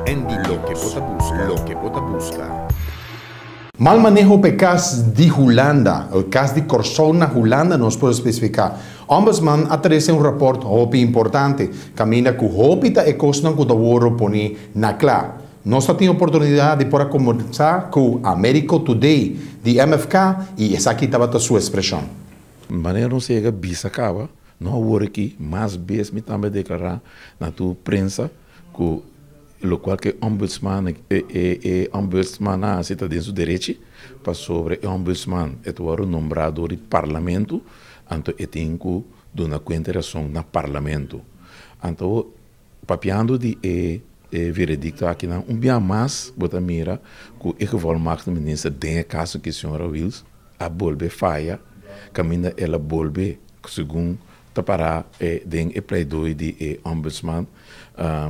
Andy Loke bo ta buska, loke bo ta buska. Mal maneho pa e Kas di Hulanda, e Kas di Kòrsou na Hulanda nos por spesifiká. Ombudsman a trese un rapòrt hopi importante, kaminda ku hopi ta e kosnan ku ta wòrdu poni na kla. Nos ta tin oportunidat di por a kombersá ku Americo Today di MFK i esaki tabata su ekspreshon. Manera nos yega bisa kaba, no awor aki, mas bes mi tambe a deklará na tur prensa ku lokual ku e ombudsman e e ombudsman a hasi ta den su derechi, pasobra e ombudsman e ta wòrdu nombrá dor di parlamento, anto e tin ku duna kuenta e rason na parlamento. Anto papiando di e e veredikto akinan un bia mas bo ta mira ku e gevolmachtigde minister den e kaso ku e señora Wiels a bolbe faya kaminda el a bolbe segun ta pará den e pleidoi di e ombudsman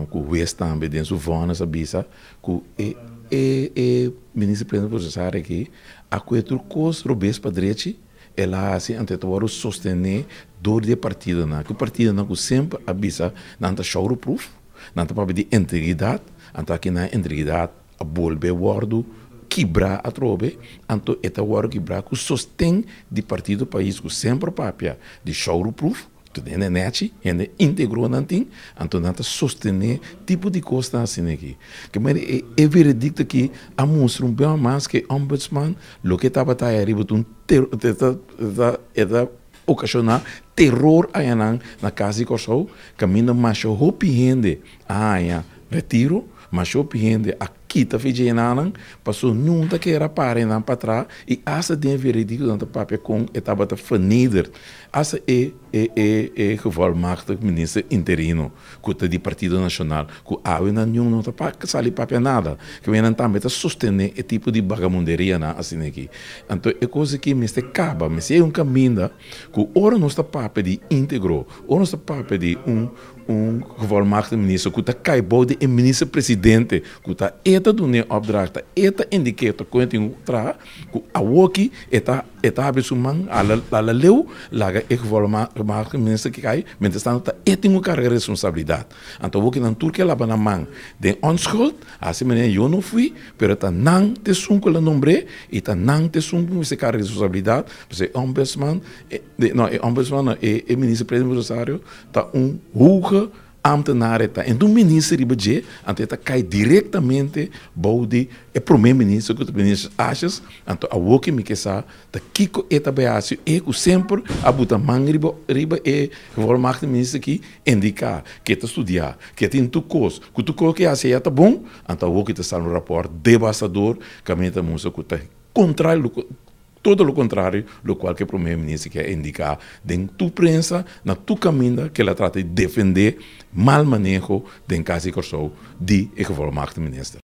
ku hues tambe den su vònes a bisa ku e e e minister plenipotensiario aki a kue tur kos robes pa drechi el a hasi anto e ta wòrdu sostené dor di e partidonan ku partidonan ku semper a bisa nan ta shouderproof nan ta papia di integridat anto aki nan integridat a bolbe wòrdu kibrá atrobe, anto e ta wòrdu kibrá ku sosten di Partido Pais ku semper papia di shourupruf, tur hende nèchi, hende íntegro nan tin, anto nan ta sostené tipo di kosnan asina aki. Ke manera e e veredikto aki a mustra un bia mas ku e ombudsman loke tabata aya riba ta un ta e ta okashoná teror ayanan na Kas di Kòrsou kaminda masha hopi hende a haña retiro. Masha hopi hende a kita fijenanan paso nun ta kere a para nan patra i asta den e veredicto nan ta papia kon e tabata vernederd. Asta e e e e gevolmachtigd minister interino ku ta di Partido Nacional ku awe nan niun no ta sali papia nada. Ke nan tambe ta sostene e tipo di bagamunderianan asina aki. Anto e kos aki mester kaba, mester e un kaminda ku ora nos ta papia di integro, ora nos ta papia di un Un gevolmachtigde minister ku ta kai bou di e minister presidente ku ta e ta duna e opdracht, ta e ta indik'é ta kon e tin ku traha, ku awoki e ta e ta habri su man hala hala leu laga e gevolmachtigde minister ki kai, mientras tanto ta e tin ku karga responsabilidat. Anto awoki nan tur ke laba nan man den onschuld, hasi manera yo no fui, pero ta nan ta esun ku la nombr'é i ta nan ta esun ku mester karga responsabilidat, pasobra e ombudsman, no e ombudsman no e e minister presidente Rosario Ta un hoge ambtenaar e ta. En un minister riba dje, anto e ta kai direktamente bou di e prome minister ku ta minister Asjes. Anto awor ke mi ke sa ta kiko e ta bai hasi, e ku semper a buta man riba riba e gevolmachtigde minister aki, indiká ke ta studiá, ke tin tur kos, ku tur kos ke hasi ya ta bon, anto awor ke ta sali un rapòrt devastador kaminda ta mustra ku ta kontrario loke. Todo lo contrario locual cu e Prome Minister kier indica den tur prensa, na tur caminda cu el a trata di defende mal maneho den Cas di Corsou di e Gevolmachtigde Minister.